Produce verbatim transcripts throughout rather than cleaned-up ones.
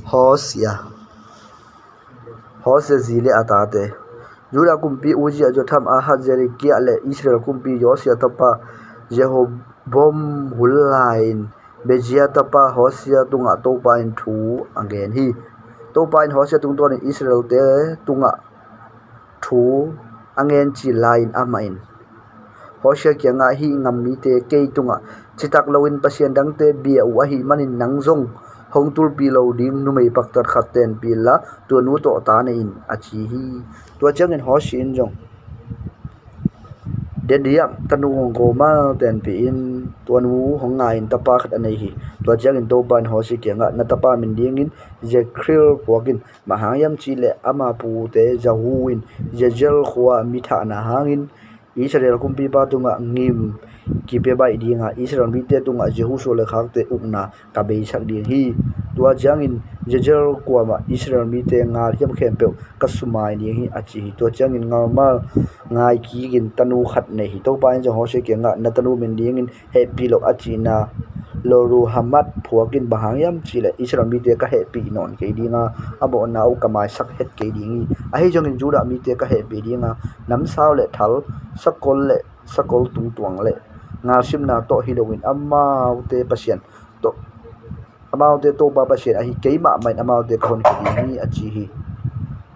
Hosea. Hosea zi le a tate. Judah kumpi Uzziah, Jotham, Ahaz, Zedekiah le Israel kumpi Josiah tapa Jeroboam hun lai-in Berekiah tapa Hosea tungah Topa in thu a gen hi. Topa in Hosea tungtawnin Israelte tungah thu a ngen cil lai-in amah in Hosea kiangah, hih gam mite kei tungah citak loin pasian dangte bia uh ahih manin nang zong hong tulpih lo ding numei paktat khat tenpih inla, tua nu tawh ta nei in, a ci hi. Tua ciangin Hosea in zong Diblaim tanu Gomer tenpih in, tua nu hong ngai-in tapa khat a nei hi. Tua ciangin Topa in Hosea kiangah, na tapa min dingin Jezreel phuak in, bang hang hiam cih leh ama pute Jehu in Jezreel khua mi thahna hangin Israel kumpipa tungah gim kipia baih ding a, Israel mite tungah Jehu suan le khakte ukna ka beisak ding hi. Tua ciangin Jezreel kuamah Israel mite galhiam khempeuh ka sumai ding hi, a ci hi. Tua ciangin Gomer ngai kikin tanu khat nei hi. Topa in zong Hosea kiangah, na tanu min dingin hehpih loh a cihna Lo-ruhamah phuak in, bang hang hiam cih leh Israel mite ka hehpih nawn kei ding a, a mawhna uh ka maisak het kei ding hi. Ahi zongin Judah mite ka hehpih ding a, namsau le thal, sakol le sakol tungtuang le galsimna tawh hi loin amaute Pasian tawh, amaute Topa Pasian ahi kei mahmah in amaute ka honkhia ding hi, a ci hi.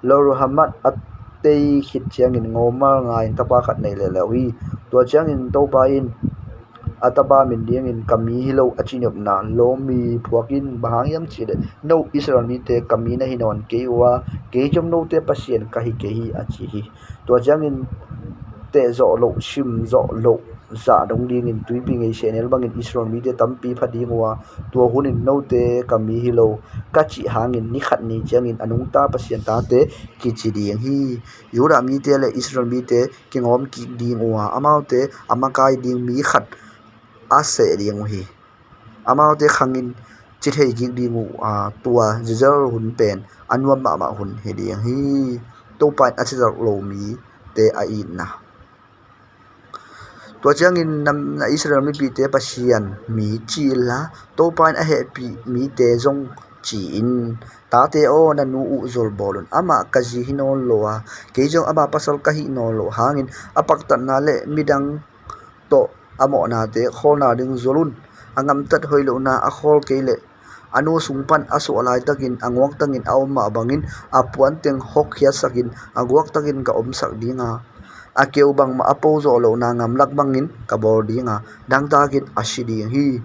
Lo-ruhamah a tei khit ciangin Gomer ngai-in tapa khat nei leuleu hi. Tua ciangin Topa in a tapa min dingin ka mi hi lo a cih nopna Naomi phuak in, bang hang hiam cih leh no Israel mite ka mi na hi nawn kei uh a, kei zong note Pasian ka hi kei hi, a ci hi. Tua ciangin teh zawh loh, sim zawh loh zah dong dingin tuipi ngei sehnel bangin Israel mite tampi pha ding uh a, tua hunin note ka mi hi lo ka cih hangin ni khat ni ciangin a nungta Pasian tate kici ding hi. Judah mite le Israel mite kigawm kik ding uh a, amaute a makai ding mi khat a seh ding uh hi. Amaute khangin ci thei kik ding uh a, tua Jezreel hun pen a nuam mahmah hun hi ding hi. Topa in a cizalh lo mite a itna. Tua ciangin na, na Israel mipite Pasian mi ci inla, Topa in a hehpih mite zong ci in. Tate aw, na nu uh zolbawl un. Amah ka zi hi nawn lo a, kei zong ama pasal ka hih nawn loh hangin a paktatna le midang tawh a mawhnate khawlna ding zol un. A gamtat hoih lohna a khawl kei leh a nu sung pan a suah laitakin a guaktakin a om mah bangin a puanteng hokkhiatsakin a guaktakin ka omsak ding a, a keu bangmah a po zawh lohna gamlak bangin ka bawl ding a, dangtakin a si ding hi.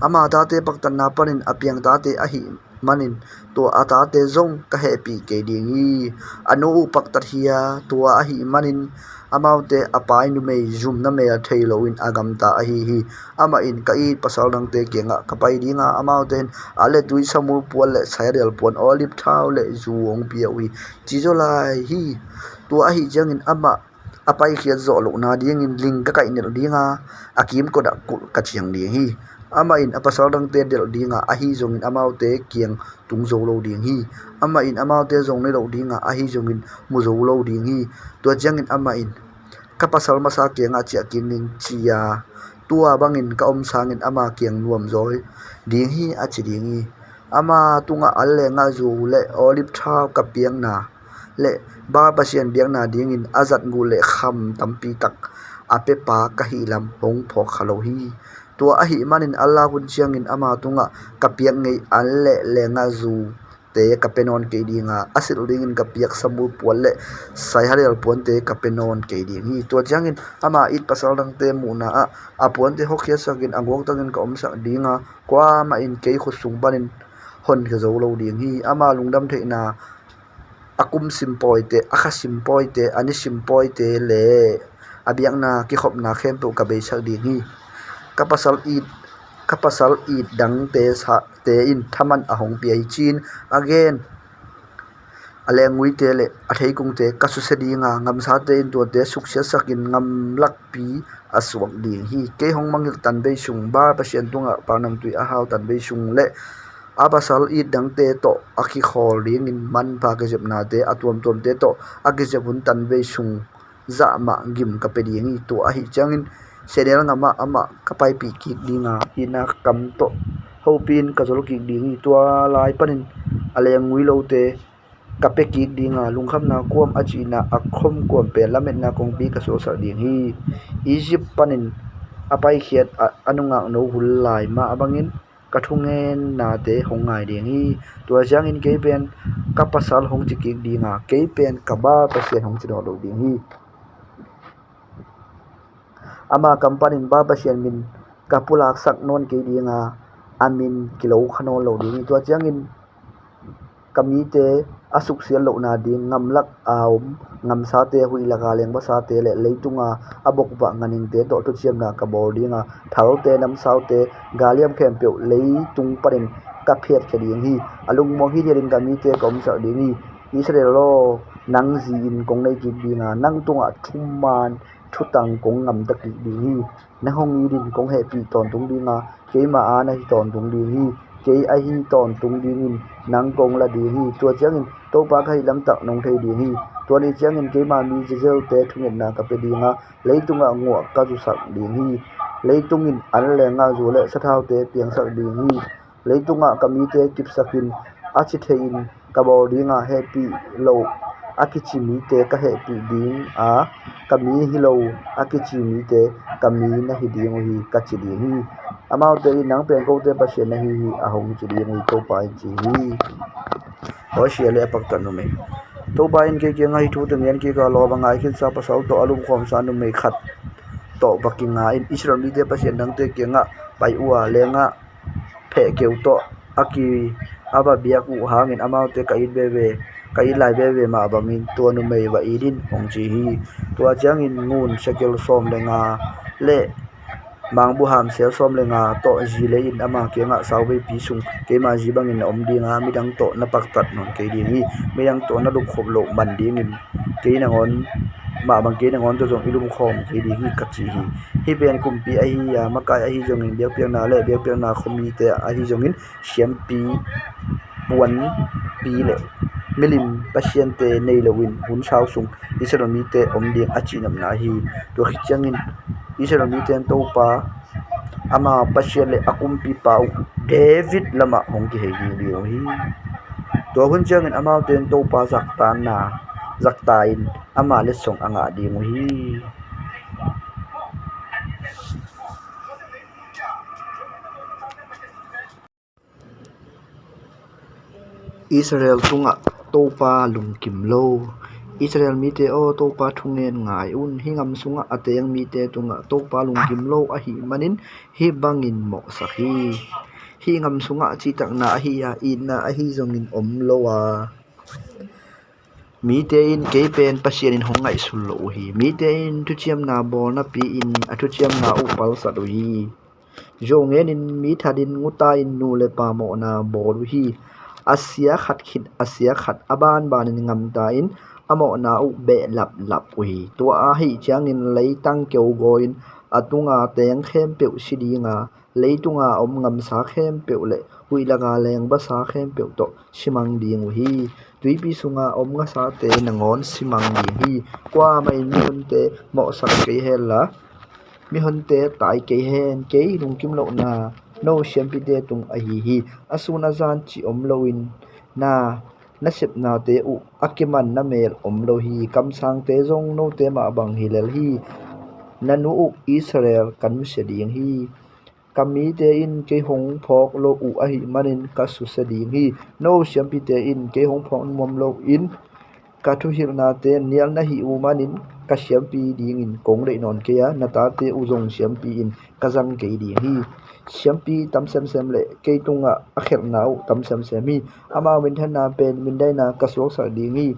Ama tate paktatna panin a piang tate ahih manin tua a tate zong ka hehpih kei ding hi. A nu uh paktat hi a, tua ahih manin amaute a pai numei zumna mel thei loin a gamta ahi hi. Amah in, ka it pasal dangte kiangah ka pai ding a, amaute in a le tui, samul puan le saihadial puan, olive thau le zu hong pia uh hi, ci zaw lai hi. Tua ahih ciangin amah a paikhiat zawh lohna dingin ling ka kaihnelh ding a, a kimkotah kulh ka ciang ding hi. Amah in a pasal dangte delh ding a, ahi zongin amaute kiang tung zo lo ding hi. Amah in amaute zong ne lo ding a, ahi zongin mu zo lo ding hi. Tua ciangin amah in, ka pasal masa kiangah ciah kik ning, ci a, tua bangin ka om sangin ama kiang nuamzaw ding hi, a ci ding hi. Ama tungah al le ngahzu le olive thau ka piakna le Baal pasian biakna dingin a zat gul le kham tampi tak a piapa ka hih lam hong phawk kha lo hi. Tua ahih manin a lak hun ciangin ama tungah ka piak ngei al le, le ngahzute ka pia nawn kei ding a, a silh dingin ka piak samul puan le saihadial puante ka pia nawn kei ding hi. Tua ciangin ama it pasal dangte muhna ah a puante hokkhiatsakin a guaktakin ka omsak ding a, kuamah in kei khut sung panin honkhia zo lo ding hi. Ama lungdam theihna, a kum sim pawite, a kha sim pawite, a ni sim pawite le a biakna kikhopna khempeuh ka beisak ding hi. Ka pasal it, ka pasal it dangte sa, te in thaman a hong pia hi, ci-in a gen. A leenguite le a theikungte ka susia ding a, gamsate in tuate suksiatsakin gamlakpi a suak ding hi. Kei hong mangngilh tanvei sung, Baal pasian tungah paknamtui a hau tanvei sung le a pasal it dangte tawh a kikhawl dingin manpha kizepnate a tuamtuamte tawh a kizep hun tanvei sung zah mah gim ka pia ding hi. Tua ahih ciangin sehnel gamah amah ka paipih kik ding a, itna kam tawh hopih in ka zol kik ding hi. Tua lai panin a leenggui lote ka pia kik ding a, lungkhamna kuam a cihna a khom kuam pen lametna kongpi ka suaksak ding hi. Egypt panin a paikhiat a, a nungakno hun lai mah bangin ka thungennate hong ngai ding hi. Tua ciangin kei pen ka pasal hong ci kik ding a, kei pen ka Baal Pasian hong ci nawn lo ding hi. Ama kam panin Baal Pasian min ka pulaksak nawn kei ding a, a min kilo kha nawn lo ding hi. Tua ciangin ka mite a suksiat lohna ding gamlak a om gamsate, huih laka lengbasate le leitunga a bokvah ganhingte tawh thuciamna ka bawl ding a, thalte, namsaute, galhiam khempeuh leitung panin ka phiatkhia ding hi. A lungmuang hithiatin ka mite ka omsak ding hi. Israel aw, nang zi-in kong nei kik ding a, nang tungah thuman thutang kong gamta kik ding hi. Nang hong itin kong hehpih tawntung ding a, keima a na hi tawntung ding hi. Kei ahi tawntung dingin nang kong la ding hi. Tua ciangin Topa ka hih lamtak nong thei ding hi. Tua ni ciangin keima mi Jezelte thungetna ka pia ding a, leitungah nguah ka zusak ding hi. Leitung in an le ngahzu le sathaute piangsak ding hi. Leitungah ka mite kipsakin a ci thei-in ka bawl ding a, hehpih lo a kici mite ka hehpih ding a, ka mi hi lo a kici mite ka mi na hi ding uh hi, ka ci ding hi. Amaute in, nang pen kote Pasian na hi hi, a hong ci ding uh hi, Topa in ci hi. Hosea le a paktat numei. Topa in kei kiangah hih thute gen kik a, lawm a ngai khinsa pasal tawh a lumkhawmsa numei khat tawh va kinga in, Israel mite Pasian dangte kiangah pai uh a, lengah phehkeu tawh a ki a va biak uh hangin amaute ka it veve, ka it lai veve mah bangin tua numei va it in, hong ci hi. Tua ciangin ngun shekel sawm le nga le mangbuham sel sawm le nga tawh zi lei-in ama kiangah, sauveipi sung keima zi bangin na om ding a, midang tawh na paktat nawn kei ding hi. Midang tawh na lumkhawm loh man dingin kei nangawn mah bang kei nangawn tawh zong i lumkhawm kei ding hi, ka ci hi. Hih pen kumpi ahi a, makai ahi zongin, biakpiakna le biakpiakna khuamite ahi zongin, siampi, puanpi le milim pasiante nei loin hun sau sung Israel mite om ding a cihnopna ahi hi. Tua khit ciangin Israel mite in Topa ama Pasian le a kumpipa uh David lamah hong kihei ding uh hi. Tua hun ciangin amaute in Topa zaktanna zakta in ama letsong a ngah ding uh hi. Israel tungah Topa lungkim lo. Israel mite aw, Topa thungen ngai un. Hih gam sungah a teng mite tungah Topa lungkim lo ahih manin hih bangin mawhsak hi. Hih gam sungah cihtakna ahi a, itna ahi zongin om lo a, mite in kei pen Pasian in hong ngaihsun lo uh hi. Mite in thuciamna bawl napi-in a thuciamna uh palsat uh hi. Zo ngenin, mi thatin, nguta-in, nu le pa mawhna bawl uh hi. A sia khat khit a sia khat a banbanin gamta-in a mawhna uh beh laplap uh hi. Tua ahih ciangin leitang keu gawi-in a tunga teng khempeuh si ding a, leitunga om gamsa khempeuh le huih laka lengbasa khempeuh tawh simang ding uh hi. Tuipi sunga om ngasate nangawn simang ding hi. Kuamah in mihonte mawhsak kei hen la, mihonte tai kei hen. Kei lungkim lohna no siampite tung ahi hi. A sun a zan cih om loin na nasepnate uh a kimanna mel om lo hi. Kamsangte zong note mah bang hi lel hi. Na nu uh Israel ka nusia ding hi. Ka mite in kei hong phawk lo uh ahih manin ka susia ding hi. No siampite in kei hong phawk nuam loin ka thuhilhnate nial na hih uh manin ka siampi dingin kong deih nawn kei a, na tate uh zong siampi-in ka zang kei ding hi. Siampi tam semsem le kei tungah a khelhna uh tam semsem hi. Amau minthanna pen mindaina ka suaksak ding hi.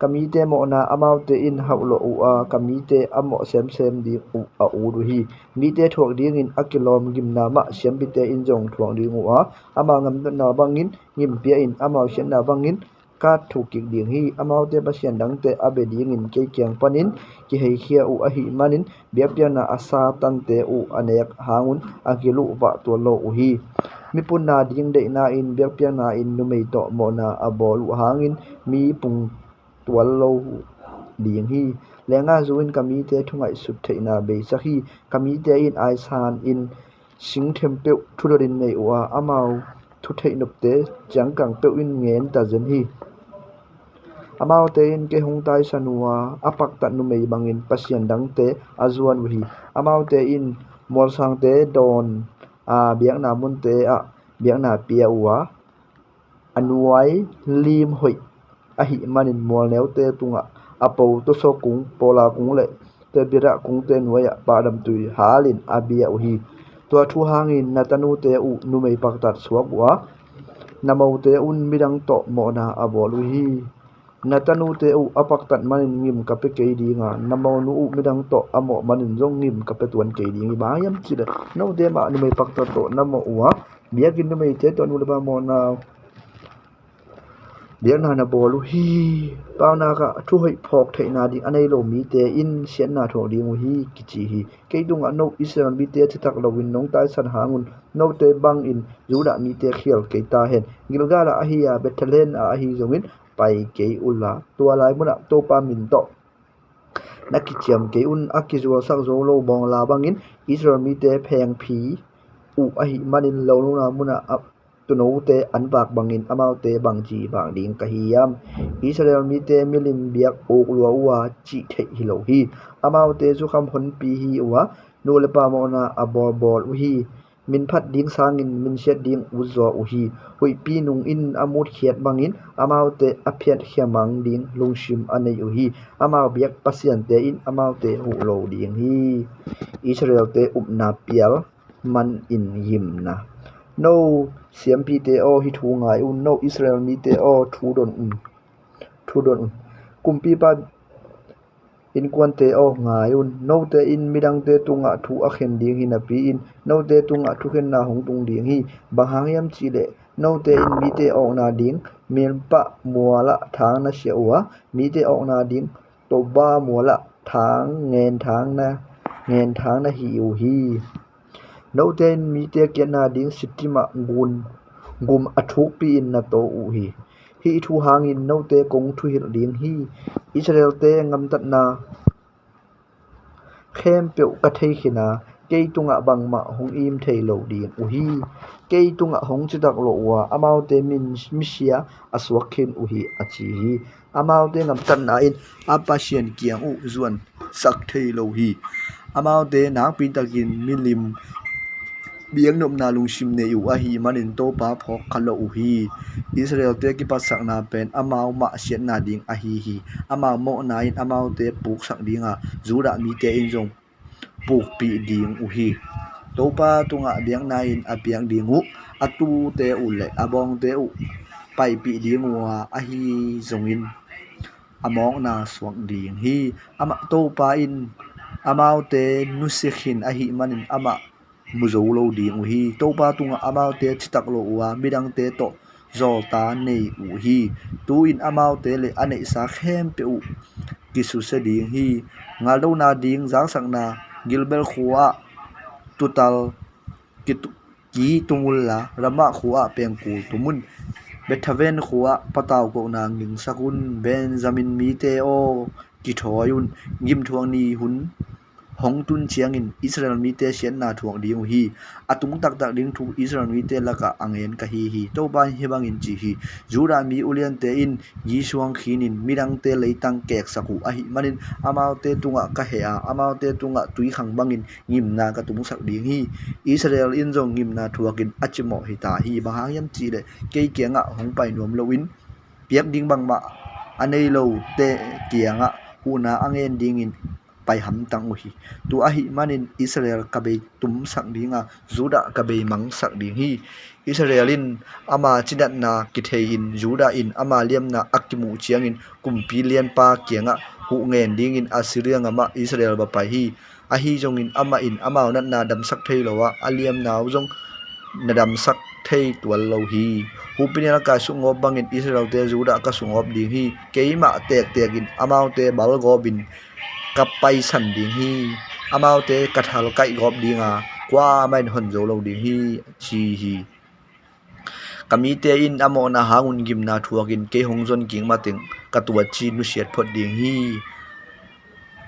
Ka mite mawhna amaute in hauhlawh uh a, ka mite a mawh semsem ding uh a ut uh hi. Mite thuak dingin a kilawm gimna mah siampite in zong thuak ding uh a, amau gamtatna bangin gimpia-in amau siatna bangin ka thuk kik ding hi. Amaute pasian dangte a bia dingin kei kiang panin kiheikhia uh ahih manin biakpiakna a sa tante uh a nek hangun a gil uh vah tuan lo uh hi. Mipunna ding deihna in biakpiakna in numei tawh mawhna a bawl uh hangin mi pung tual lo ding hi. Leenggahzu in ka mite thungaihsut theihna beisak hi. Ka mite in aisan in singthem peuh thudotin nei uh a, amau thutheih nopte ciangkang peuh in ngen ta zen hi. Amaute in kei hong taisan uh a, a paktat numei bangin pasian dangte a zuan uh hi. Amaute in mualsangte dawn a, biakna munte ah biakna pia uh a, a nuai lim hoih ahih manin mualneute tungah a po Toso kung, Paula kung le Tabera kungte nuai-ah pahdamtui halin a bia uh hi. Tua thu hangin na tanute uh numei paktat suak uh a, na mote un midang tawh mawhna a bawl uh hi. Na tanute uh a paktat manin ngim ka pia kei ding a, na monu uh midang tawh a mawh manin zong ngim ka pia tuan kei ding hi. Bang hang hiam cih leh note mah numei paktat tawh na mawh uh a, biakinn numeite tawh nu le pa mawhna biakna na bawl uh hi. Paunak ah thuhoih phawk theihna ding a nei lo mite in siatna thuak ding uh hi, kici hi. Kei tungah no Israel mite citak loin nong taisan hangun note bangin Judah mite khial kei ta hen. Gilgal ah ahi a, Bethlehem ah ahi zongin pai kei unla, tua lai munah Topa min tawh na kiciam kei un. A kizualsak zo lo bawngla bangin Israel mite phengphi uh ahih manin lonona munah a tunote an vak bangin amaute bangci vak ding ka hi hiam? Israel mite milim biak uk lua uh a, cih theih hi lo hi. Amaute zukham honpi hi uh a, nu le pa mawhna a bawlbawl uh hi. Min phat ding sangin min siat ding utzaw uh hi. Huihpi nung in a mutkhiat bangin amaute a phiatkhia mang ding lungsim a nei uh hi. Amau biak pasiante in amaute huh lo ding hi. Israelte upna pial manin gimna. No siampite aw, hih thu ngai un. No Israel mite aw, thu don un. Thu don un. Kumpipa innkuante aw, ngai un. Note in midangte tungah thu a khen ding hi napi-in note tungah thukhenna hong tung ding hi. Bang hang hiam cih leh note in mite awkna ding Mizpah mualah thang na siah uh a, mite awkna ding Tabor mualah thang ngen thang na, ngen thang na hi uh hi. Note in mite kiatna ding Shittim ah gun, gum a thukpi-in na to uh hi. Hih thu hangin note kong thuhilh ding hi. Israelte gamtatna khempeuh ka thei khin a, kei tungah bangmah hong im thei lo ding uh hi. Kei tungah hong citak lo uh a, amaute min, misia a suak khin uh hi, a ci hi. Amaute gamtatna in a Pasian kiang uh zuansak thei lo hi. Amaute nakpi takin milim biaknopna lungsim nei uh ahih manin Topa phawk kha lo uh hi. Israelte kipatsakna pen amau mah siatna ding ahi hi. Amau mawhna in amaute puksak ding a, Judah mite in zong pukpih ding uh hi. Topa tungah biakna in a piak ding uh a tute uh le a bawngte uh paipih ding uh a, ahi zongin a mawkna suak ding hi. Amah Topa in amaute nusia khin ahih manin amah mu zo lo ding uh hi. Topa tungah amaute citak lo uh a, midangte tawh zawlta nei uh hi. Tu-in amaute le a neihsa khempeuh uh kisusia ding hi. Ngaldona ding zaksakna Gibeah khua-ah tuutal kitu-, kitung unla, Ramah khua-ah pengkul tum un. Bethaven khua-ah patau kohna ngingsak un. Benjamin mite aw, kithawi un. Gimthuak ni hun hong tun ciangin Israel mite siatna thuak ding uh hi. A tung taktak ding thu Israel mite lakah a ngen ka hi hi. Topa in hih bangin ci hi. Judah mi uliante in gisuang khinin midangte leitang keksak uh ahih manin amaute tungah ka heh a, amaute tungah tuikhang bangin gimna ka tungsak ding hi. Israel in zong gimna thuakin a cimawh hi ta hi. Bang hang hiam cih leh kei kiangah hong pai nuam loin piak ding bangmah a nei lote kiangah huhna a ngen dingin pai hamtang uh hi. Tua ahih manin Israel ka bei tumsak ding a, Judah ka bei mangsak ding hi. Israel in ama cinatna kithei-in Judah in ama liamna a kimuh ciangin kumpi lianpa kiangah huh ngen dingin Assyria gamah Israel va pai hi. Ahi zongin amah in amau natna damsak thei lo a, a liamna uh zong na damsak thei tuan lo hi. Humpinelkai sukgawp bangin Israelte Judah ka sukgawp ding hi. Keimah tektek in amaute balgawpin ka paisan ding hi. Amaute ka thalkaih gawp ding a, kuamah in hon zo lo ding hi, ci hi. Ka mite in a mawhna hangun gimna thuakin kei hong zon kik mateng ka tuaci nusiat phot ding hi.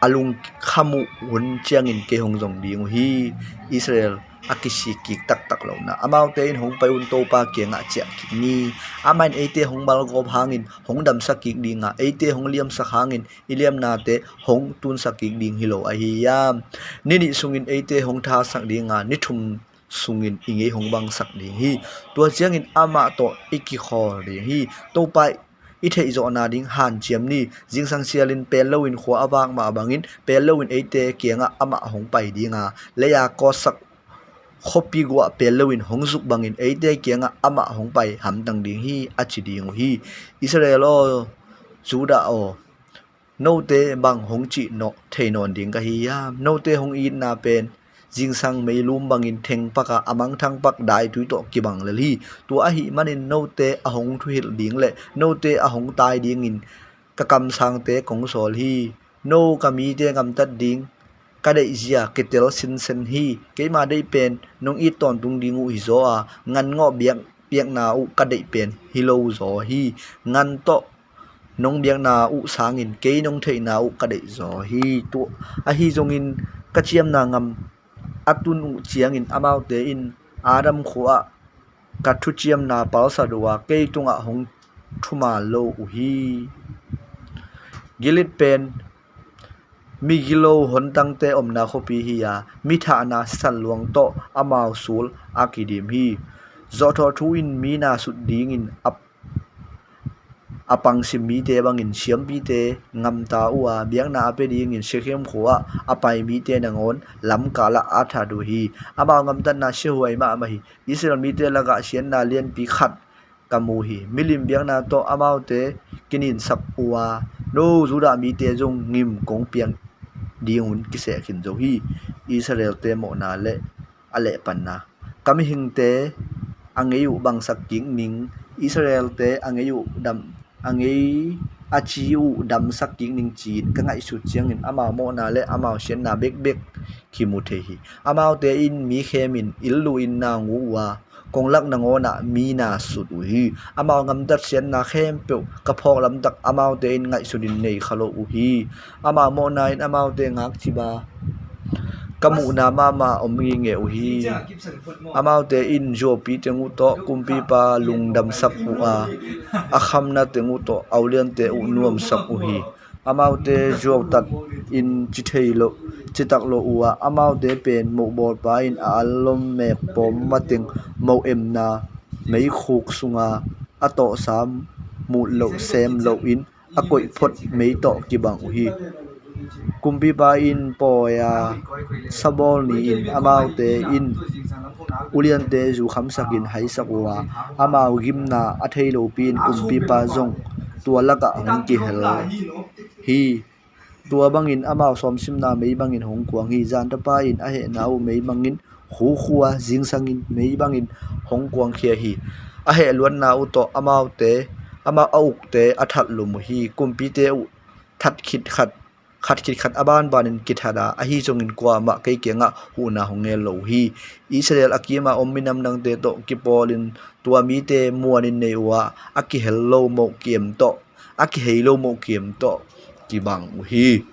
A lungkham uh hun ciangin kei hong zong ding uh hi. Israel a kisik kik taktak lohna. Amaute in hong pai un, Topa kiangah ciah kik ni. Amah in eite hong balgawp hangin hong damsak kik dinga, eite hong liamsak hangin i liamnate hong tunsak kik ding hi lo ahi hiam? Ni nih sungin eite hong thasak dinga, ni thum sungin i ngei hong bangsak ding hi. Tua ciangin amah tawh i kikhawl ding hi. Topa i theihzawhna ding hanciam ni. Zingsang sialin pel loin khua a vak mah bangin pel loin eite kiangah amah hong pai dinga, lei-a kawtsak khuapi guah pel loin hong zuk bangin eite kiangah amah hong pai hamtang ding hi, a ci ding uh hi. Israel aw, Judah aw, note bang hong cih nawh thei nawn ding ka hi hiam? Note hong itna pen zingsang meilum bangin thengpaka a mangthangpak daitui tawh kibang lel hi. Tua ahih manin note a hong thuhilh ding le note a hong tai dingin ka kamsangte kong sawl hi. No ka mite gamtat ding ka deihzia kitel sinsen hi. Keima deih pen nong it tawntung ding uh hi zaw a, ngan ngawh biak piakna uh ka deih pen hi lo zaw hi. Ngan tawh nong biakna uh sangin kei nong theihna uh ka deih zaw hi. Tua ahi zongin ka ciamna ngam a tun uh ciangin amaute in Adam khua-ah ka thuciamna palsat uh a, kei tungah hong thumal lo uh hi. Gilead pen migilo hontangte omna khuapi hi a, mithahna sisan luang tawh amau sul a kidim hi. Zawhthawh thu in mi na sut dingin a, a pangsim mite bangin siampite ngamta uh a, biakna a pia dingin Shekhem khua-ah a pai mite nangawn lamkalah a that uh hi. Amau gamtatna siahuai mahmah hi. Israel mite lakah siatna lianpi khat ka mu hi. Milim biakna tawh amaute kininsak uh a, no Judah mite zong ngim kong piak dingun kiseh khin zo hi. Israelte mawhna le a lehpanna. Ka mihingte a ngei uh bangsak kik ning, Israelte a ngei uh dam, a ngei a ci uh damsak kik ning ci-in ka ngaihsut ciangin amau mawhna le amau siatna bekbek kimu thei hi. Amaute in mi khemin inn luhin na ngu uh a, konglak nangawnah mi na sut uh hi. Amau gamtat siatna khempeuh ka phawk lamtak amaute in ngaihsutin nei kha lo uh hi. Amau mawhna in amaute ngakcip a, ka muhna mahmah om ngingeh uh hi. Amaute in zuaupite uh tawh kumpipa lungdamsak uh a, a khamnate uh tawh a uliante uh nuamsak uh hi. Amaute zuautat in ci thei lo, citak lo uh a, amaute pen mohbawlpa in a allom mek pawm mateng moh emna meikhuk sunga a tawhsa mut loh sem lohin a koih phot mei tawh kibang uh hi. Kumpipa in pawi a sabawl ni-in amaute in uliante zu khamsakin haisak uh a, amau gimna a thei lopi-in kumpipa zong tua lakah hong kihel hi. Tua bangin amau sawmsimna mei bangin hong kuang hi. Zantapa in a hehna uh mei bangin khukhua zingsangin mei bangin hong kuangkhia hi. A hehluatna uh tawh amaute, amau a ukte a that lum uh hi. Kumpite uh that khit khat, khat khit khat a banbanin kithat a, ahi zongin kuamah kei kiangah huhna hong ngen lo uh hi. Israel a kima om minam dangte tawh kipawlin tua mite muanin nei uh a, a kihel lo moh kiem tawh, a kihei lo moh kiem tawh kibang uh hi.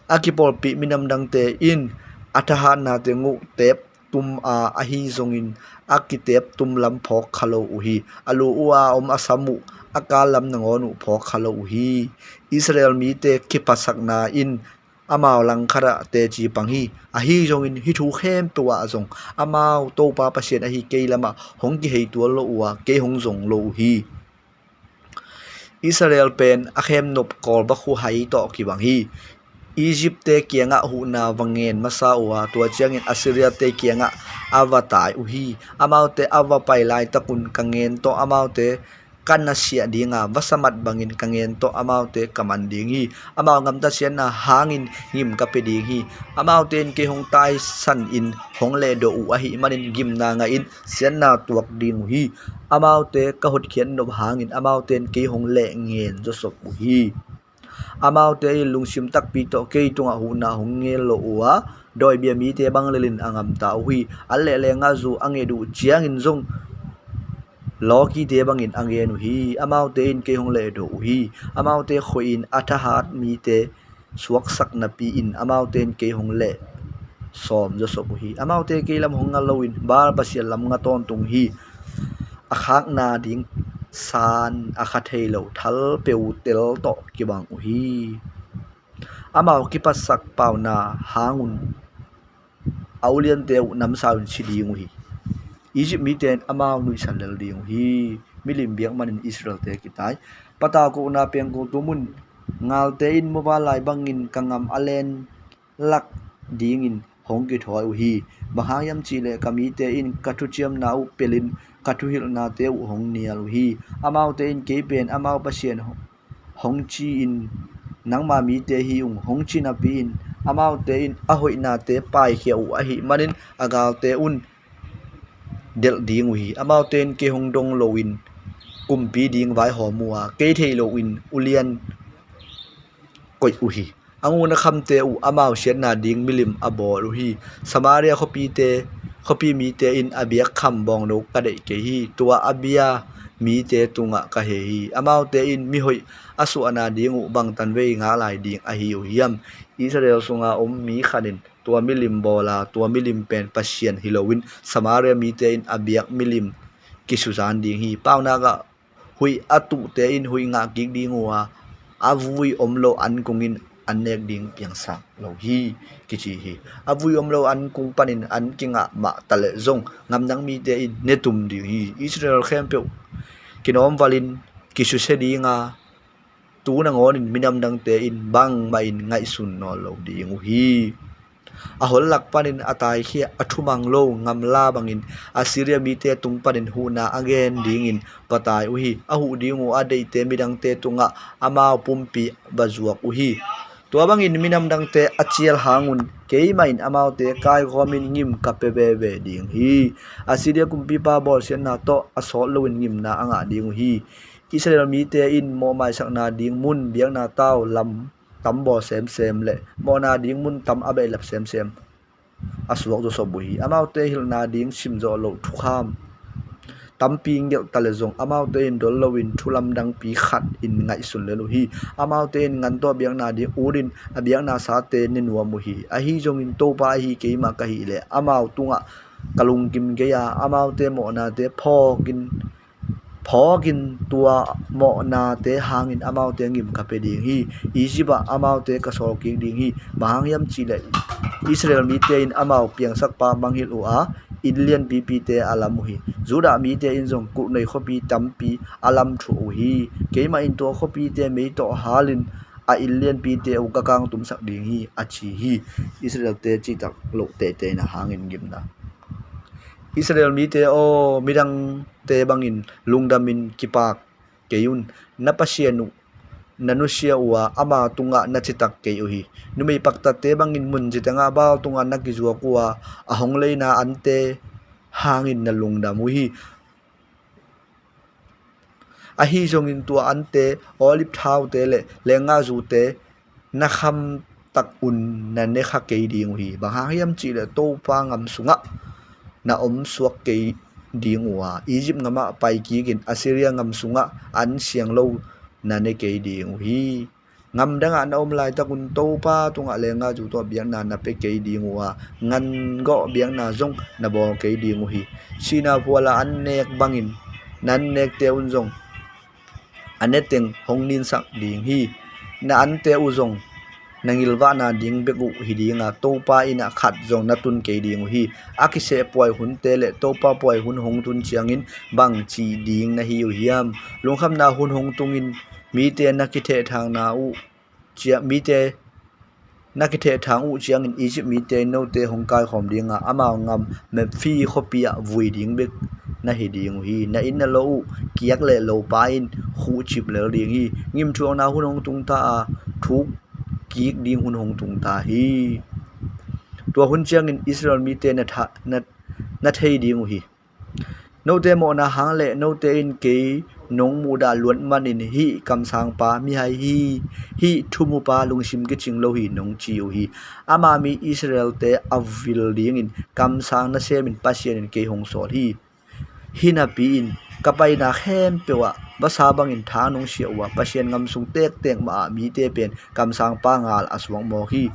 A kipawlpih minam dangte in a thahatna teng uh teep tum a, ahi zongin a kiteep tum lam phawk kha lo uh hi. A lu uh a om a sam uh a kal lam nangawn uh phawk kha lo uh hi. Israel mite kiphatsakna in amau langkhatah teci pang hi. Ahi zongin hih thu khempeuh ah zong amau Topa Pasian ahi kei lamah hong kihei tuan lo uh a, kei hong zong lo uh hi. Israel pen a khemnop kawlbakhu hai tawh kibang hi. Egyptte kiangah huhna va ngen masa uh a, tua ciangin Assyriate kiangah a va tai uh hi. Amaute a va pai laitakun ka ngen tawh amaute ka nasiah dinga, vasa mat bangin ka ngen tawh amaute ka man ding hi. Amau gamtat siatna hangin ngim ka pia ding hi. Amaute in kei hong taisanin hong lehdoh uh ahih manin gimna ngahin siatna tuak ding uh hi. Amaute ka hotkhiat nop hangin amaute in kei hong leh ngen zawsop uh hi. Amaute in lungsim takpi tawh kei tungah huhna hong ngen lo uh a, dawibia mite bang lelin a ngamta uh hi. An lehlengah zu a nget uh ciangin zong lawkite bangin a ngen uh hi. Amaute in kei hong lehdoh uh hi. Amaute khuahin a thahat mite suaksak napi-in amaute in kei hong leh sawm zawsop uh hi. Amaute kei lam hong nga loin Baal pasian lam nga tawntung hi. A khakna ding san a kha thei lo thal peutel tawh kibang uh hi. Amau kipatsak pauna hangun a uliante uh namsau in si ding uh hi. Egypt mite in amau nuihsan lel ding uh hi. Milim biak manin Israelte kitai. Patau kohna pengkul tumun ngalte in muva lai bangin ka ngam a len lak dingin hong kithawi uh hi. Bang hang hiam cihleh ka mite in ka thuciamna uh pelin ka thuhilhnate uh hong nial uh hi. Amaute in kei pen amau Pasian hong ci-in nangma mite hi ung hong ci napi-in amaute in a hoihnate paikhia uh ahih manin a galte un delh ding uh hi. Amaute in kei hong dong loin kumpi ding vaihawm uh a kei thei loin ulian koih uh hi. A ngun a khamte uh amau siatna ding milim a bawl uh hi. Samaria khuapite, khuapi mite in a biak kham bawngno ka deih kei hi. Tua a bia mite tungah ka heh hi. Amaute in mihoih a suahna ding uh bangtan vei ngak lai ding ahi uh hiam? Israel sunga om mi khat in tua milim bawla tua milim pen Pasian hi loin Samaria mite in a biak milim kisuzan ding hi. Paunak ah huih a tuhte in huih ngah kik ding uh a, a vui om lo an kungin an nek ding piangsak lo hi, kici hi. A vui om lo an kung panin an kingah mah taleh zong ngamdang mite in netum ding hi. Israel khempeuh kinawmvalin kisusia dinga tu nangawnin minam dangte in bangmah in ngaihsun nawn lo ding uh hi. A hol lak panin a taikhia a thumang lo ngamla bangin Assyria mite tung panin huhna a gen dingin va tai uh hi. A huh ding uh a deihte midangte tungah amau pumpi va zuak uh hi. Tua bangin minam dangte a cial hangun keimah in amaute kaikhawmin ngim ka pia veve ding hi. Assyria kumpipa bawlsiatna tawh a sawt loin ngimna a ngah ding uh hi. Israel mite in mawhmaisakna ding mun biakna tau lam tam bawl semsem le mawhna ding mun tam a behlap semsem a suak zawsop uh hi. Amaute hilhna ding simzawh loh thukham tampi ngelh taleh zong amaute in dol loin thu lamdangpi khat in ngaihsun lel uh hi. Amaute in ngan tawh biakna ding utin a biakna sate ne nuam uh hi. Ahi zongin Topa ahi keimah ka hih leh amau tungah ka lungkim kei a, amaute mawhnate phawkin phawkin tua mawhnate hangin amaute ngim ka pia ding hi. Egypt ah amaute ka sawl kik ding hi. Bang hang hiam cihleh Israel mite in amau piangsakpa mangngilh uh a, inn lianpipite a lam uh hi. Judah mite in zong kulhnei khuapi tampi a lam thuah uh hi. Keimah in tua khuapite mei tawh halin a inn lianpite uh ka kangtumsak ding hi, a ci hi. Israelte citak loh teitei na hangin ngimna. Israel mite aw, midangte bangin lungdamin kipak kei un. Na Pasian uh na nusia uh a, ama tungah na citak kei uh hi. Numei paktatte bangin mun citengah Baal tungah na kizuak uh a, a hong leina ante hangin na lungdam uh hi. Ahi zongin tua ante, olive thaute le lenggahzute na kham tak un na ne kha kei ding uh hi. Bang hang hiam cihleh Topa ngam sungah na om suak kei ding uh a, Egypt ngamah pai kikin Assyria ngam sungah an siang lo na ne kei ding uh hi. Ngamdangah na om laitak un Topa tungah lenggahzu tawh biakna na pia kei ding uh a, ngan gawh biakna zong na bawl kei ding uh hi. Sihna phualah an nek bangin na an nekte un zong a ne teng hong ninsak ding hi. Na ante uh zong na ngilvahna ding bek uh hi dinga, Topa in a khat zong na tun kei ding uh hi. A kiseh puai hunte le Topa puai hun hong tun ciangin bang cih ding na hi uh hiam? Lungkhamna hun hong tungin mite na kithehthangna uh cia mite na kithehthang uh ciangin Egypt mite in note hong kaikhawm dinga, amau ngam Memphis khuapi ah vui ding bek na hi ding uh hi. Na inn na lo uh kiak le lopa in khuhcip lel ding hi. Ngimthuakna hun hong tungta a, thuk kik ding hun hong tungta hi. Tua hun ciangin Israel mite na, tha, na, na thei ding uh hi. Note mawhna hang le note in kei nong muhdah luat manin hih kamsangpa mihai hi, hih thumupa lungsim kicing lo hi nong ci uh hi. Ama mi Israelte a vil dingin kamsang nasemin Pasian in kei hong sawl hi. Hih napi-in ka paina khempeuh ah vasa bangin tha nong siah uh a, Pasian ngam sung tektek mahah mite pen kamsangpa ngal a suak mawk hi.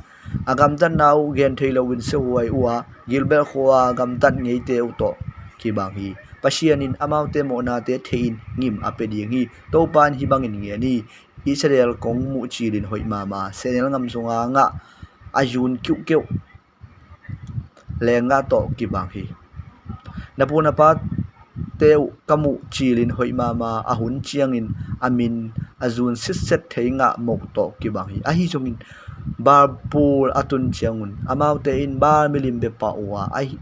A gamtatna uh gen thei loin siahuai uh a, gilbelh khua-a gamtat ngeite uh tawh kibang hi. Pasian in amaute mawhnate thei-in gim a pia ding hi. Topa in hih bangin gen hi: Israel kong muh cilin hoih mahmah, sehnel ngam sunga ngah a zun kiuhkeuh leenggah tawh kibang hi. Na pu na pate uh ka muh cilin hoih mahmah, a hun ciangin a min a zun sitset thei ngah moh tawh kibang hi. Ahi zongin Baal pul a tun ciangun amaute in Baal milim bepah uh a, ahi,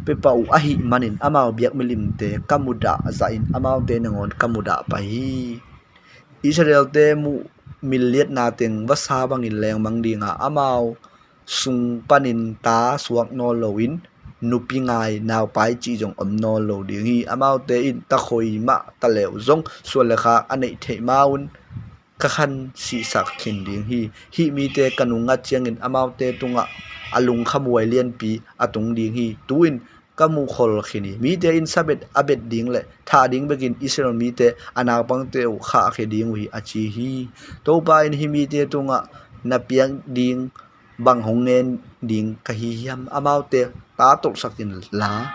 bepah uh ahih manin amau biak milimte ka mudah zahin amaute nangawn ka mudah pah hi. Israelte muh minliatna teng vasa bangin lengmang dinga, amau sung panin ta suak nawn loin nupi ngai naupai cih zong om nawn lo ding hi. Amaute in ta khoi mah ta leu zong suan le khak a neih theih ma-un ka khan sihsak khin ding hi. Hih mite ka nungngat ciangin amaute tungah a lungkhamhuai lianpi a tung ding hi. Tu-in ka mukhol khin hi. Mite in sabet a bet ding le thah ding bekin Israel mite a naupangte uh khahkhia ding uh hi, a ci hi. Topa in hih mite tungah na piak ding bang hong ngen ding ka hi hiam? Amaute ta tolhsak inla,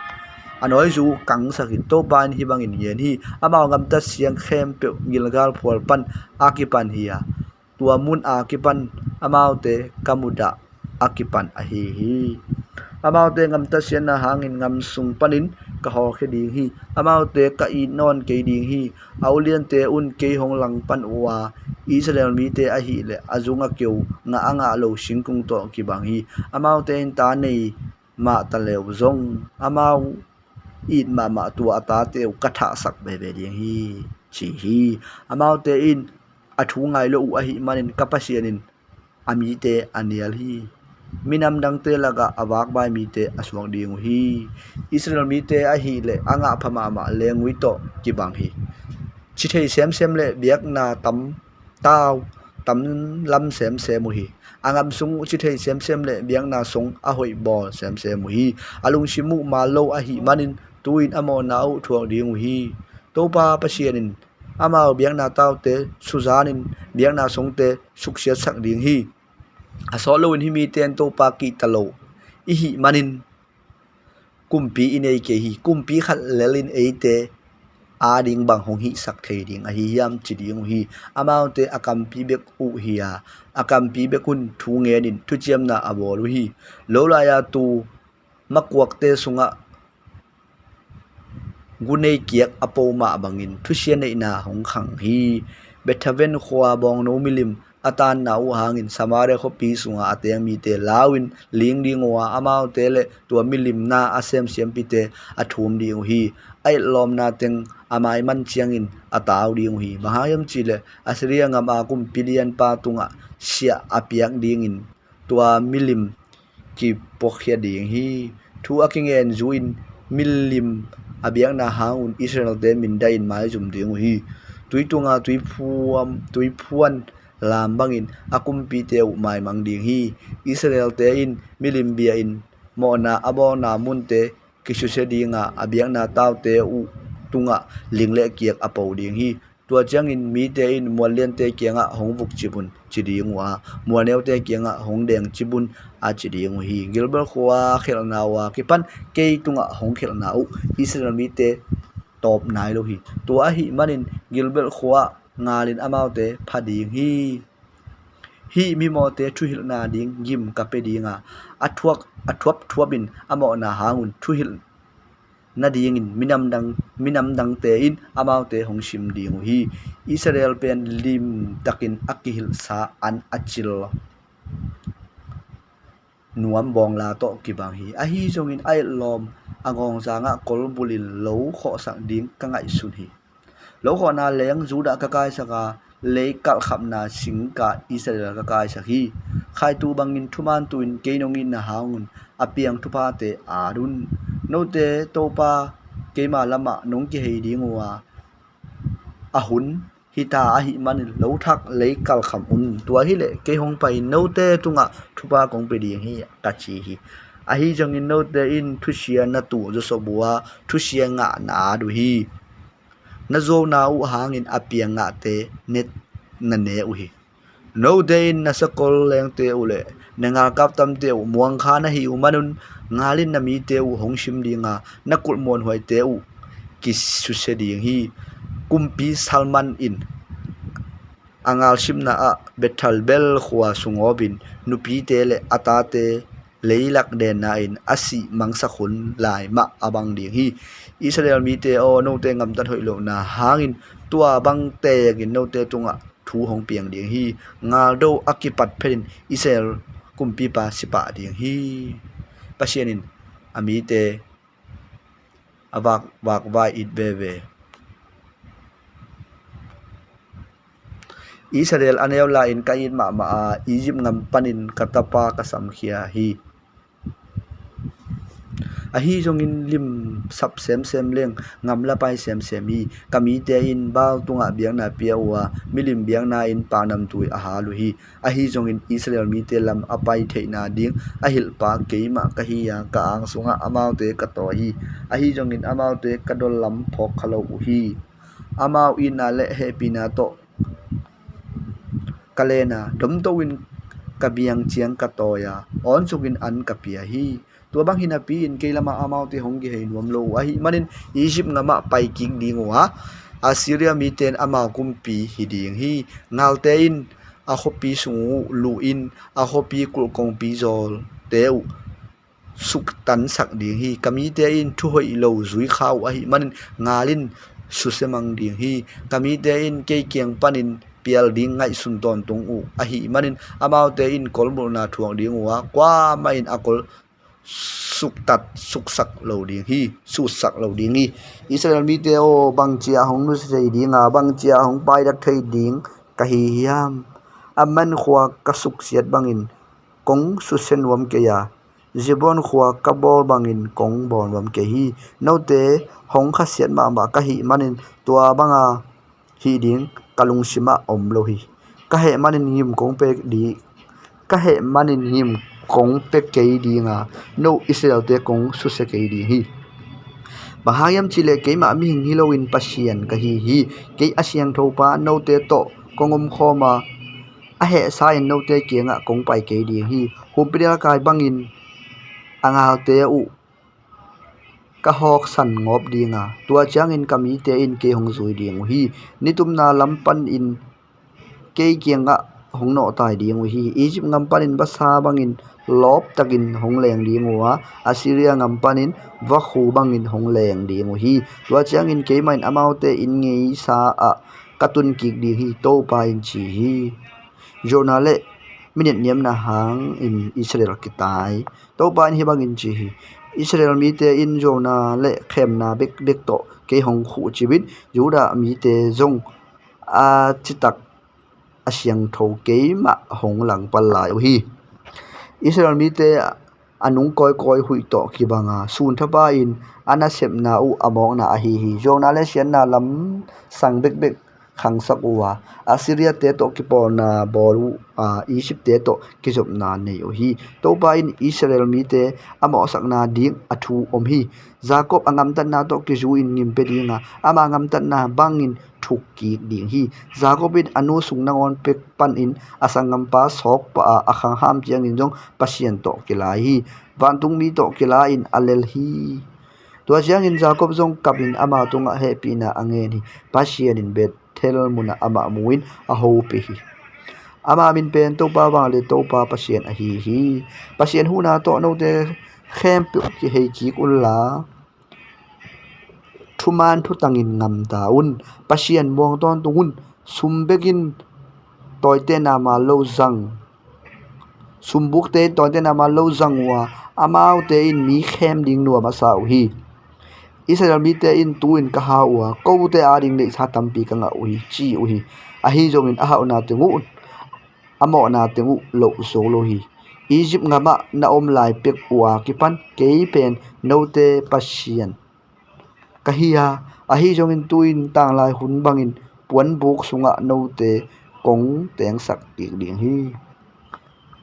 a nawizu uh kangsak in. Topa in hih bangin gen hi: Amau gamtat siang khempeuh Gilgal phual pan a kipan hi a, tua mun a kipan amaute ka mudah a kipan ahi hi. Amaute gamtat siatna hangin gam sung panin ka hawlkhia ding hi. Amaute ka it nawn kei ding hi. A uliante un kei hong langpan uh a, Israel mite ahih leh a zung a keu, ngah a ngah lo singkung tawh kibang hi. Amaute in ta nei mah ta leu zong amau it mahmah tua a tate uh ka thahsak veve ding hi, ci hi. Amaute in a thu ngai lo uh ahih manin ka Pasian in a mite a nial hi. Minam dangte lakah a vakvai mite a suak ding uh hi. Israel mite ahih leh a ngahpha mahmah lengui tawh kibang hi. Ci thei semsem le biakna tam tau tam lam semsem uh hi. A gam sung uh ci thei semsem le biakna sung a hoih bawl semsem uh hi. A lungsim uh mal lo ahih manin tu-in a mawhna uh thuak ding uh hi. Topa Pasian in amau biakna taute suzanin biakna sungte suksiatsak ding hi. A sawt loin hih mite in Topa kihta lo i hih manin kumpi i nei kei hi. Kumpi khat lelin eite ading bang hong hihsak thei ding ahi hiam, ci ding uh hi. Amaute a kampi bek uh hi a, a kampi bek un thu ngenin thuciamna a bawl uh hi. Lo lai-a tu makuakte sungah gunei kiak a po mah bangin thusia neihna hong khang hi. Bethaven khua bawngno milim a tanna uh hangin Samaria khuapi sunga a teng mite lau-in ling ding uh a, amaute le tua milimna a sem siampite a thum ding uh hi. A etlawmna teng a maiman ciangin a tau ding uh hi. Bang hang hiam cihleh Assyria gama kumpi lianpa tungah siah a piak dingin tua milim kipuakhia ding hi. Thu a kingen zu-in milim a biakna hangun Israelte mindahin maizum ding uh hi. Tui tunga tuiphuam, tuiphuan lam bangin a kumpite uh maimang ding hi. Israelte in milim bia-in mawhna a bawlna munte kisusia dinga, a biakna taute uh tungah ling le kiak a po ding hi. Tua ciangin mite in mual liante kiangah hong vukcip un, ci ding uh a, mual neute kiangah hong dengcip un, a ci ding uh hi. Gilbel khua khelhna uh a kipan kei tungah hong khelhna uh Israel mite tawp nai lo hi. Tua ahih manin Gilbel khua ngalin amaute pha ding hi. Hih mimawte thuhilhna ding gim ka pia dinga, a thuak a thuapthuapin a mawhna hangun thuhilh nadingin minam dang, minam dangte in amaute hong sim ding uh hi. Israel pen limtakin a kihilhsa an a cil nuam bawngla tawh kibang hi. Ahi zongin a etlawm a ngawngzangah kolbulin lo khawhsak ding ka ngaihsun hi. Lo khawhna leng Judah ka kaisak a, lei kalhkhapna singka Israel ka kaisak hi. Khaitu bangin thuman tu-in kei nong itna hangun a piang thuphate at un. Note Topa keima lamah nong kihei ding uh a, a hun hita ahih manin lo thak lei kalkham un. Tua hileh kei hong pai-in note tungah thupha kong pia ding hi, ka ci hi. Ahi zongin note in thusia na tuh zawsop uh a, thusia ngah na at uh hi. Na zuauna uh hangin a piang ngahte ne, na ne uh hi. Note in na sakol lengte uh le na ngalkap tamte uh muangkha na hi uh manun, ngal in na mite uh hong sim dinga, na kulh muanhuaite uh kisusia ding hi. Kumpi Salman in a ngalsimna ah Bethel bel khua sungawpin nupite le a tate leilak denna in a sih mangsak hun lai mah a bang ding hi. Israel mite aw, note gamtat hoih lohna hangin tua bang teekin note tungah thu hong piang ding hi. Ngaldo a kipat phetin Israel kumpipa sipah ding hi. Pasian in a mite a vak, vakvai it veve. Israel a neu lai-in ka it mahmah a, Egypt ngam panin ka tapa ka samkhia hi. Ahi zongin lim sap semsem leng, gamla pai semsem hi. Ka mite in Baal tungah biakna pia uh a, milim biakna in paknamtui a hal uh hi. Ahi zongin Israel mite lam a pai theihna ding a hilhpa keimah ka hi a, ka ang sungah amaute ka tawi hi. Ahi zongin amaute ka dol lam phawk kha lo uh hi. Amau itna le hehpihna tawh ka len a, domto in ka biang ciang ka tawi a, awn sukin an ka pia hi. Tua bang hinapi in kei lamah amaute hong kihei nuam lo uh ahih manin Egypt ngamah pai kik ding uh a, Assyria mite in amau kumpi hi ding hi. Ngalte in a khuapi sung uh luh in a khuapi kulh kongpi zawlte uh suktansak ding hi. Ka mite in thuhoih lo zui kha uh ahih manin ngal in susia mang ding hi. Ka mite in kei kiang panin pial ding ngaihsun tawntung uh ahih manin amaute in kolbulhna thuak ding uh a, kuamah in a kol suktat suksak lo ding hi, sutsak lo ding hi. Israel mite aw, bangci a hong nusia thei ding a, bangci a hong paidak thei ding ka hi hiam? Ammon khua ka suksiat bangin kong susia nuam kei a, Zeboim khua ka bawl bangin kong bawl nuam kei hi. Note hong khasiat mahmah ka hih manin tua banga hih ding ka lungsimah om lo hi. Ka heh manin ngim kong pia ding, ka heh manin ngim kong pia kei ding a, no Israelte kong susia kei ding hi. Bang hang hiam cihleh keimah mihing hi loin Pasian ka hi hi. Kei a siangthopa note tawh kong omkhawm a, a hehsa in note kiangah kong pai kei ding hi. Humpinelkai bangin a ngalte uh ka hawksan ngawp ding a, tua ciangin ka mite in kei hong zui ding uh hi. Nitumna lam panin kei kiangah hong nawhtai ding uh hi. Egypt ngam panin vasa bangin lawptakin hong leng ding uh a, Assyria ngam panin vakhu bangin hong leng ding uh hi. Tua ciangin keimah in amaute inn ngeisa ah ka tunkik ding hi, Topa in ci hi. Jonah le minit niamna hangin Israel kitai. Topa in hih bangin ci hi. Israel mite in Jonah le khemna bekbek tawh kei hong khuhcip in, Judah mite zong a citak a siangtho keimah hong langpal lai uh hi. Israel mite a nung kawikawi huih tawh kibang a, sun thapa in a nasepna uh a mawkna ahi hi. Jonah le siatna lamsang bekbek khangsak uh a, Assyriate tawh kipawlna bawl uh a, Egyptte tawh kizopna nei uh hi. Topa in Israel mite a mawhsakna ding a thu om hi. Jacob a gamtatna tawh kizui-in ngim pia ding a, ama gamtatna bangin thuk kik ding hi. Jacob in a nu sung nangawn pek panin a sanggampa sawk pah a, a khangham ciangin zong Pasian tawh kilai hi. Vantungmi tawh kilai-in a lel hi. Tua ciangin Jacob zong kapin ama tungah hehpihna a ngen hi. Pasian in Bethel munah amah mu-in a hopih hi. Ama min pen Topa vanglian Topa Pasian ahi hi. Pasian huhna tawh note khempeuh kihei kik unla, thuman thutangin gamta un. Pasian muang tawntung un. Sum bekin tawitehna mal lo zang, sumbukte in tawitehna mal lo zang uh a, amaute in mi khem ding nuam a sa uh hi. Israel mite in tu-in ka hau uh a, kote ading neihsa tampi ka ngah uh hi, ci uh hi. Ahi zongin a hauhna teng uh a mawhna teng uh loh zo lo hi. Egypt ngamah na om lai pek uh a kipan kei pen note Pasian ka hi a, ahi zongin tu-in tanglai hun bangin puanbuk sungah note kong tengsak kik ding hi.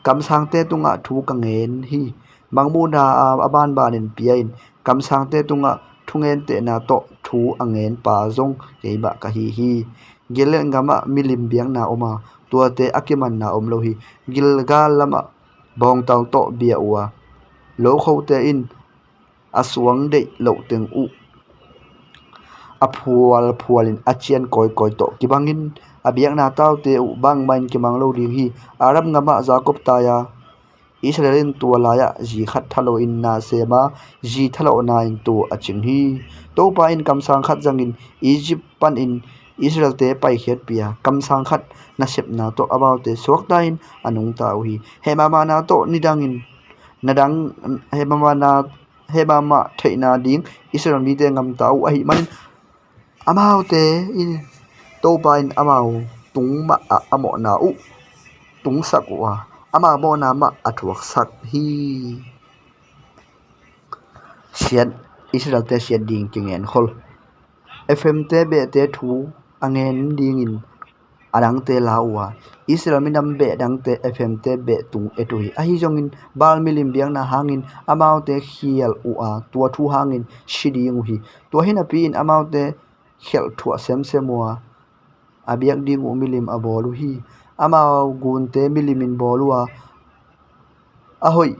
Kamsangte tungah thu ka ngen hi. Mangmuhna a banbanin pia-in kamsangte tungah thungentehna tawh thu a ngenpa zong keimah ka hi hi. Gilead gamah milim biakna om a, tuate a kimanna om lo hi. Gilgal lamah bawngtal tawh bia uh a, lokhote in a suang deih lohteng uh a phualphualin a cian kawikawi tawh kibangin, a biakna taute uh bangmah in kimang lo ding hi. Arab gamah Jakob tai-a Israel in tua lai-ah zi khat thalawhin na sem a, zi thalawhna in tua a cing hi. Topa in kamsang khat zangin Egypt panin Israelte paikhiatpih a, kamsang khat nasepna tawh amaute suakta-in a nungta uh hi. Heh mahmahna tawh nidangin na dang, heh mahmahna, heh mahmah theihna ding Israel mite gamta uh ahih manin, amaute in, Topa in amau tung mahah a mawhna uh tungsak uh a, amau mawhna mah a thuaksak hi. Siat, Israelte siat ding kingenkhol. Ephraimte behte thu a ngen dingin a dangte la uh a, Israel minam beh dangte Ephraimte beh tung et uh hi. Ahi zongin Baal milim biakna hangin amaute khial uh a, tua thu hangin si ding uh hi. Tua hinapi in amaute khelh thuah semsem uh a, a biak ding uh milim a bawl uh hi. Amau gunte milimin bawl uh a, a hoih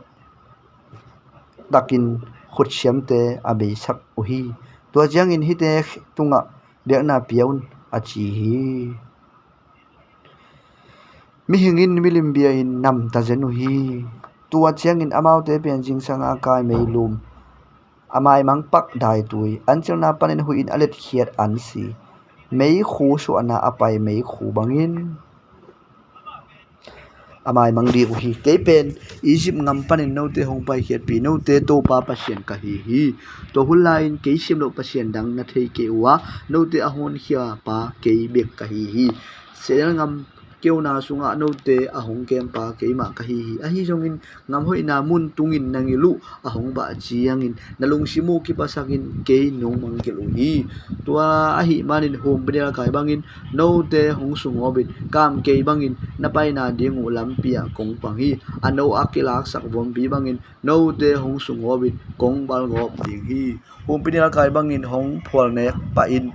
takin khutsiamte a beisak uh hi. Tua ciangin hihte tungah biakna pia un, a ci hi. Mihing in milim bia-in namta zen uh hi. Tua ciangin amaute pen zingsang a kai meilum, a maimang pak daitui, an cilna panin huih in a letkhiat an si, meikhu suahna a pai meikhu bangin a maimang ding uh hi. Kei pen Egypt gam panin note hong paikhiatpih note Topa Pasian ka hi hi. Tua hun lai-in kei sim loh pasian dang na thei kei uh a, note a honkhia pa kei bek ka hi hi. Sehnel gam keuna sungah note a hong kempa keimah ka hi hi. Ahi zongin gam hoihna mun tungin na ngil uh a hong bah ciangin na lungsim uh kiphasakin kei nong mangngilh uh hi. Tua ahih manin humpinelkai bangin note hong sungawpin, kamkei bangin na paina ding uh lampi ah kong pang hi. A no a kilaksak vompi bangin note hong sungawpin kong balgawp ding hi. Humpinelkai bangin hong phualnek pahin,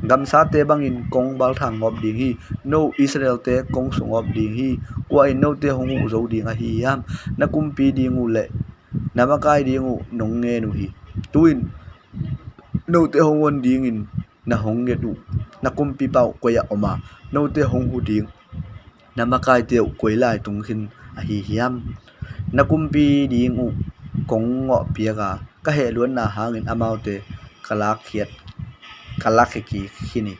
gamsate bangin kong balthang ngawp ding hi. No Israelte kong sungawp ding hi. Kua in note hong huh zo ding ahi hiam? Na kumpi ding uh le na makai ding uh nong ngen uh hi. Tu-in note hong hon dingin na hong nget uh na kumpipa uh koi-ah om a, note hong huh ding na makaite uh koi lai tung khin ahi hiam? Na kumpi ding uh kong ngawhpiak a, ka hehluatna hangin amaute ka lakkhiat, ka lakkhia kik khin hi.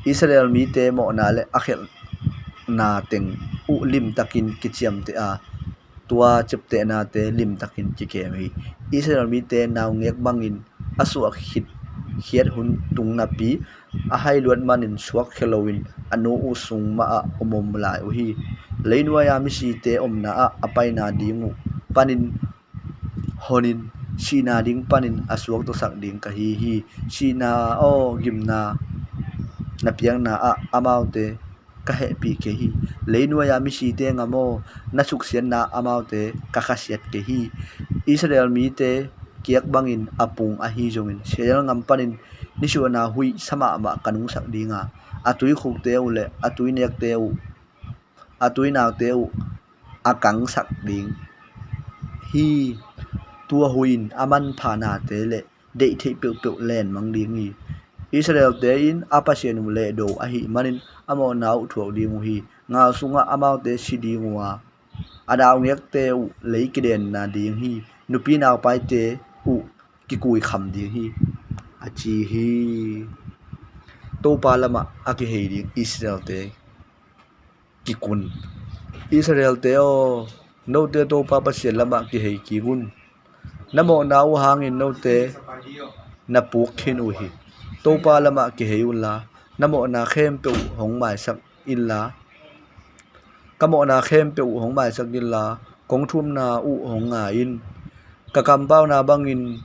Israel mite mawhna le a khelhna teng uh limtakin kiciamteh a, tua ciaptehnate limtakin kikem hi. Israel mite naungek bangin a suah khit khiat hun tung napi, a hai luat manin suakkhia loin a nu uh sung mahah om om lai uh hi. Leinuai-a misite omna ah a paina ding uh panin honin, sihna ding panin a suaktasak ding ka hi hi. Sihna aw gimna na piakna ah amaute ka hehpih kei hi. Leinuai-a misite gam aw, na suksiatna amaute ka khasiat kei hi. Israel mite kiak bangin a pung ahi zongin, Sehnel gam panin nisuahna huih sa mahmah ka nungsak ding a, a tuikhukte uh le a tuinekte uh, a tuinakte uh a kangsak ding hi. Tua huih in a manpha nate le deih theih peuhpeuh lenmang ding hi. Israelte in a Pasian uh lehdo ahih manin a mawhna uh thuak ding uh hi. Gal sungah amaute si ding uh a, a daungekte uh lei kidenna ding hi. Nupi naupaite uh kikuikham ding hi, a ci hi. Topa lamah a kihei ding Israelte kikun. Israelte aw, note Topa Pasian lamah kihei kik un. Na mawhna uh hangin note na puk khin uh hi. Topa lamah kihei unla, na mawhna khempeuh uh hong maisak inla, ka mawhna khempeuh uh hong maisak inla, kong thumna uh hong ngai in. Ka kampauna bangin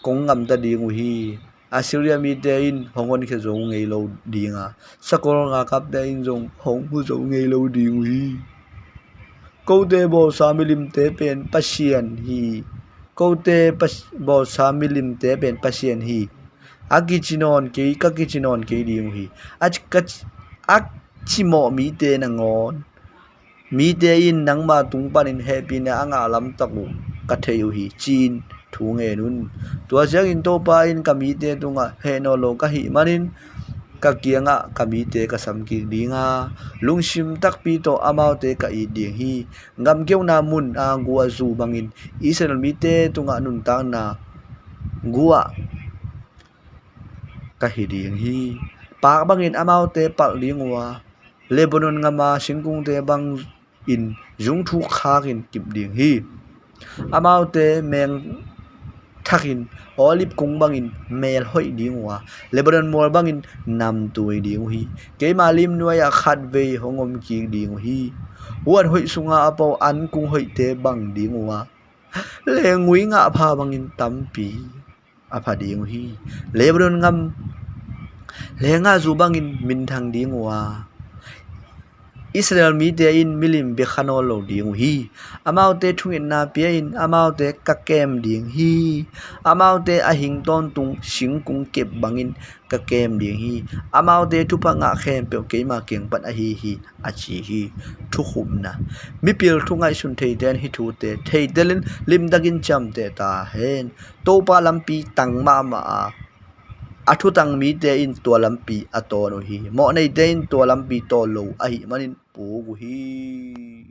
kong gamta ding uh hi. Assyria mite in hong honkhia zo ngei lo ding a, sakol galkapte in zong hong hu zo ngei lo ding uh hi. Kote bawlsa milimte pen Pasian hi. Kote pas-, bawlsa milimte pen Pasian hi. A kici nawn kei, ka kici nawn kei ding uh hi. A, ka, a cimawh mite nangawn, mite in nangma tung panin hehpihna a ngah lamtak uh ka thei uh hi, ci-in thu ngen un. Tua ciangin Topa in, ka mite tungah heh nawn lo ka hih manin ka kiangah ka mite ka samkik ding a, lungsim takpi tawh amaute ka it ding hi. Gamkeuhna mun a guah zu bangin Israel mite tungah nuntakna guah ka hi ding hi. Paak bangin amaute palh ding uh a, Lebanon gama singkungte bangin zungthuk khakin kip ding hi. Amaute meng thakin olive kung bangin mel hoih ding uh a, Lebanon mual bangin namtui ding uh hi. Keima lim nuai-ah khatvei hong om kik ding uh hi. Huan hoih sunga a po an kung hoihte bang ding uh a, lengui ngahpha bangin tampi a pha ding uh hi. Lebanon gam lengah zu bangin minthang ding uh a, Israel mite in milim bia kha nawn lo ding uh hi. Amaute thungetna pia-in amaute ka kem ding hi. Amaute a hing tawntung singkung kep bangin ka kem ding hi. Amaute thupha ngah khempeuh keima kiang pan ahi hi, a ci hi. Thukhupna. Mipil thu ngaihsun theite in hih thute theitelin limtakin ciamteh ta hen. Topa lampi tang mahmah a, a thutang mite in tua lampi a tawn uh hi. Mawhneite in tua lampi tawn lo ahih manin puk uh hi.